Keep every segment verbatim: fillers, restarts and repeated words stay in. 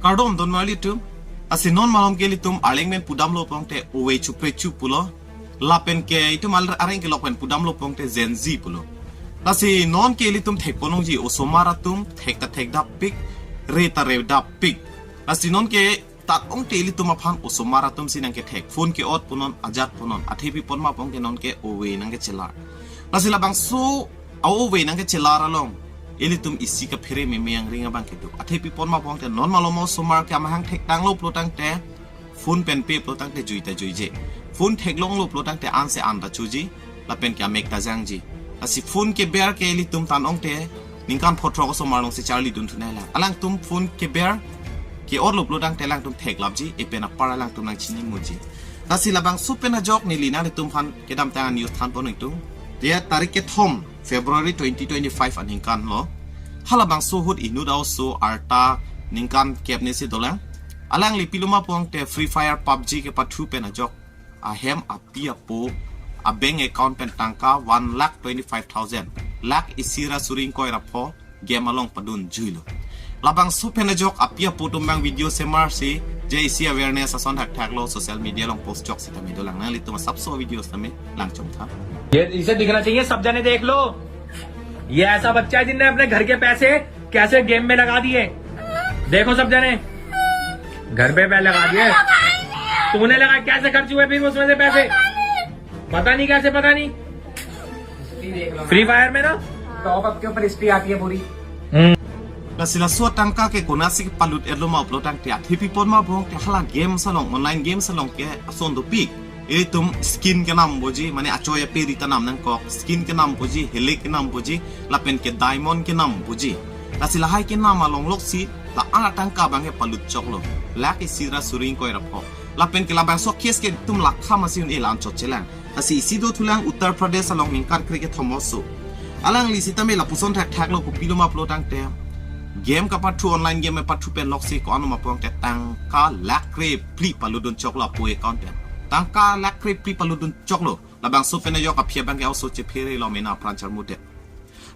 Kardom don marli atum. Lasi non malom ke ilitum arleng pen pudamlo pulotangte ove chupre chu pulo. Lapen ke itum al areng kelok pen pudamlo pulotangte Gen Z pulo. Lasi non ke ilitum thekponlongji, osomar atum thek ta thekdap pik, re ta redap pik. Lasi non ke ta-ongte ilitum aphan osomar atum si nangkethek. Phone ke-ot punon, ajat punon. Athe pi pon ma pulotangte non ke ove nangkechelar. Lasi labangso a-ove nangkechelar along ilitum isi kaphere meme angring abang kedo. Athe pi pon ma pulotangte non malom osomar ke amahang thektanglo pulotangte phone pen pe pulotangte jui ta juije. Phone theklonglo pulotangte an se an ta choji, lapen ke amek ta jangji. Lasi phone keber ke ilitum ta-ongte ningkan pho throk osomar along si charlidun thunai lang. Alangtum phone keber ke-otlo pulotangte alangtum theklapji, e pen apar alangtum nangchini muji. Lasi labangso pen ajok neli nanglitum aphan kedamtang a-news thanpon ingtung. Dia tarik kethom February twenty twenty-five aningkan lo. Halabangso ahut inut a-oso arta ningkan kep ne si dolang. Alangli pilo ma pulotangte Free Fire, PUBG kepathu pen ajok ahem api apo a-bank account pen tangka one lakh twenty-five thousand, lakh isi ra suri ingkoi ra pho, game along padun juilo. Labangso pen ajok api apo atum abang video semar si, je isi awareness ason thakthak lo, social media along post chok sitame dolang. Nanglitum asapso video sitame lang chongtha. ये इसे दिखना चाहिए, सब जने देख लो। ये ऐसा बच्चा है जिनने अपने घर के पैसे कैसे गेम में लगा दिए। देखो सब जने, घर पे पैसे लगा दिए। तूने लगा, कैसे खर्च हुए फिर उसमें से पैसे? पता नहीं कैसे, पता नहीं। फ्री फायर में ना टॉप अप के ऊपर हिस्ट्री आती है पूरी। Lasi laso atangka ke konatsi kepalut-etlo ma pulotangte, athe pi pon ma pulotangte hala games along, online games along ke ason dopik. Ilitum skin kenam poji, mane achoi ape ri ta nam nangkok, skin kenam poji, helek kenam poji, lapen ke diamond kenam poji. Lasi lahai kenam along loksi la-an atangka abang kepalut choklo, lakh isi ra suri ingkoi ra pho. Lapen ke labangso case ke itum lakha masi un-e la-an chotchelang. Lasi isi dothulang Uttar Pradesh along ningkan kre kethom a-oso. Alangli sitame lapuson thakthak lo, kopilo ma pulotangte game kapathu, online game kapathu pen loksi ko-an ma pulotangte tangka lakh kre phli palutdun choklo apo account pen. Tangka lakh kre phli palutdun choklo. Labangso pen ajok aphi abang ke a-oso chephere lo, mena apran charmudet.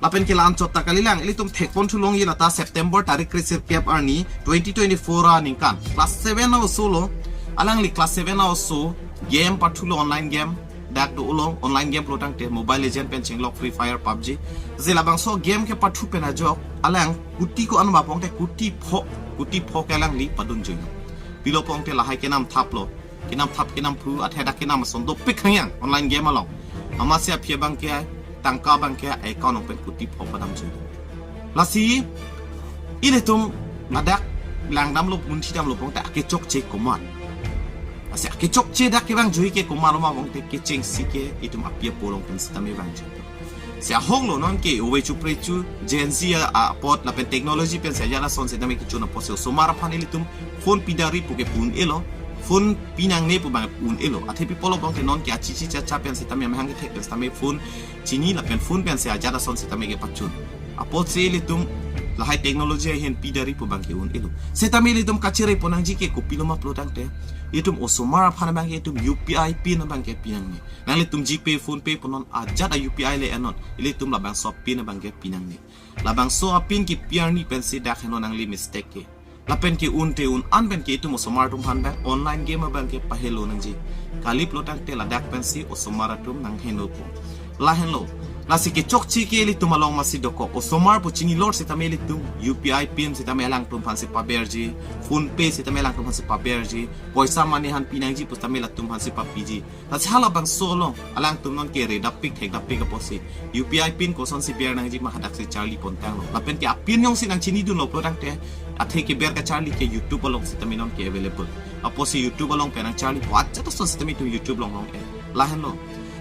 Lapen ke la-an chot ta kalilang, ilitum thekpon thulongji lata September tarik kre sirkep arni twenty twenty-four aningkan. Class seven a-oso lo, alangli class seven a-oso game pathulo, online game. Dak do-olo, online game pulotangte Mobile Legend pen chenglok Free Fire, PUBG. Je labangso game kepathu pen ajok alang kuti ko-an ma pulotangte kuti pho, kuti pho ke alangli padun juilo. Pilo pulotangte lahai kenam thaplo. Kenam thap kenam phu, athe dak kenam ason dopik hangyang online game along. Amatsi aphi abang ke tangka abang ke account pen kuti pho padam juilo. Lasi ilitum ladak langdamlo, munthidamlo pulotangte akechokche komat. Lasi akechokche dak kevang jui ke komatlo ma pulotangte kechengsi ke itum api apo along pen sitame vang jui. Si ahok lo, non ke ove chupre chu, Gen Z a, apot lapen technology pen si ajat ason sitame kechun apotsi osomar aphan ilitum phone pidari pu ke pu un-elo, phone pinangne pu abang un-elo. Athe pi pulo pulotangte non ke achichi chacha pen sitame, amahang kethek pen sitame phone chini lapen phone pen si ajat ason sitame kepachun. Apotsi ilitum lahai technology ahin pidari pu abang ke un-elo. Sitame ilitum kachere ponnangji ke kopilo ma pulotangte, itum osomar aphan abang ke itum U P I pin abang ke pinangne. Nanglitum GPay, PhonePe punon, ajat a-U P I le enon, ilitum labangso pin abang ke pinangne. Labangso apin kepi arni pensi dak heno nangli mistake ke. Lapen ke un te un-an pen ke itum osomar atum aphan abang online game abang ke pahelo nangji. Kali pulotangte ladak pensi osomar atum nanghenopo. Lahenlo. Lasi kechokche ke ilitum along masi dokok. Osomar pu chinilor sitame ilitum U P I pin sitame alangtum aphansi paberji, PhonePe sitame alangtum aphansi paberji, poisa mane han pinangji pusitame latum aphansi papiji. Lasi halabangso along alangtum non ke redap pik thekdap pik apotsi U P I pin kosonsi ber nangji ma hadaksi charli pontanglo. Lapen ke apin jongsi nangchinidunlo pulotangte, athe keber kacharli ke YouTube along sitame non ke available. Apotsi YouTube along pen nangcharlipo, ajat ason sitame itum YouTube along long-e. Lahenlo.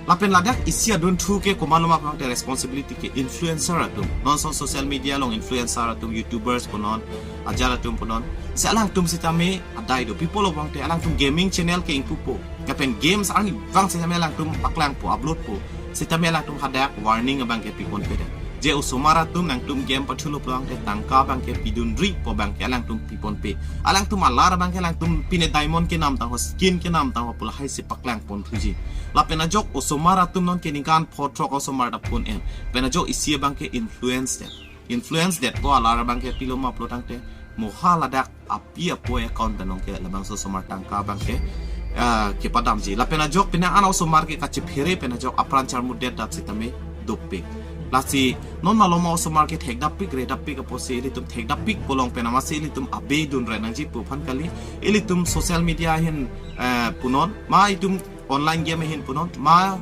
Lapen ladak isi adunthu ke komatlo ma pulotangte responsibility ke influencer atum. Non ason social media along influencer atum, YouTubers punon, ajat atum punon. Si alangtum sitame adai do, pi pulo pulotangte alangtum gaming channel ke ingpupo. Lapen games arnivang sitame alangtum paklangpo, uploadpo. Sitame alangtum hadak warning abang ke piponpedet. Je osomar atum nangtum game pathulo pulotangte tangka abang ke pidunri pu abang ke alangtum piponpe. Alangtum alar abang ke alangtum pine diamond kenam tangho, skin kenam tangho pu lahaisi paklangponthuji. Lapen ajok osomar atum non ke ningkan pho throk osomar ta phone en. Pen ajok isi abang ke influence det. Influence detpo alar abang ke pilo ma pulotangte moha ladak api apo account pen nong ke labangso osomar tangka abang ke, ah, kepadamji. Lapen ajok penang an osomar ke kachephere pen ajok apran charmudet dat sitame dopik. Lasi non maloma osomar ke thekdappik redapik apotsi ilitum thekdappik polong pen amatsi ilitum abe dunre nangji pu aphan kali. Ilitum social media ahin, eh, punon, ma itum online game ahin punon, ma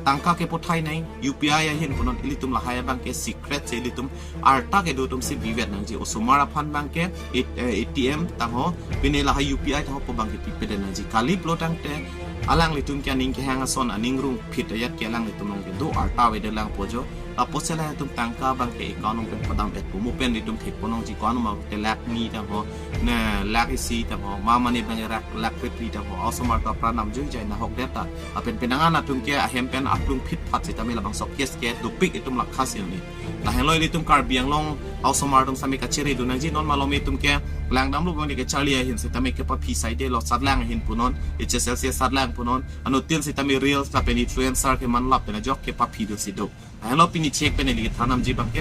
tangka kepothai nang U P I ahin punon, ilitum lahai abang ke secret si ilitum arta kedo atum si bivet nangji. Osomar aphan abang ke it-, eh, A T M tangho, pine lahai U P I tangho pu abang ke pipede nangji. Kali pulo tangte alanglitum ke aning kehang ason aning rungphit ajat ke alanglitum along kedo arta avedelang po jo. Apotsi lahai atum tangka abang ke account along pen padam et pumu pen itum thekpo nangji, ko-an ma te lakh ni tangho, ne lakh isi tangho, ma mane abang lakh, lakh phli tangho, osomar ta apran namjoi jai nahok det ta. Lapen penang an atum ke ahem pen aplung phit phat sitame labangso case ke dopik itum lakha si ni. Lahenlo ilitum Karbi Anglong osomar atum sitame kachere dun nangji, non malom itum ke langdamlo abang ke charli ahin sitame kepaphi saidelo, satlang ahin punon, H S L C satlang punon, anuttin sitame reels lapen influencer ke manlap pen ajok kepaphi dun si do. Lahenlo pini chek pen ili than namji abang ke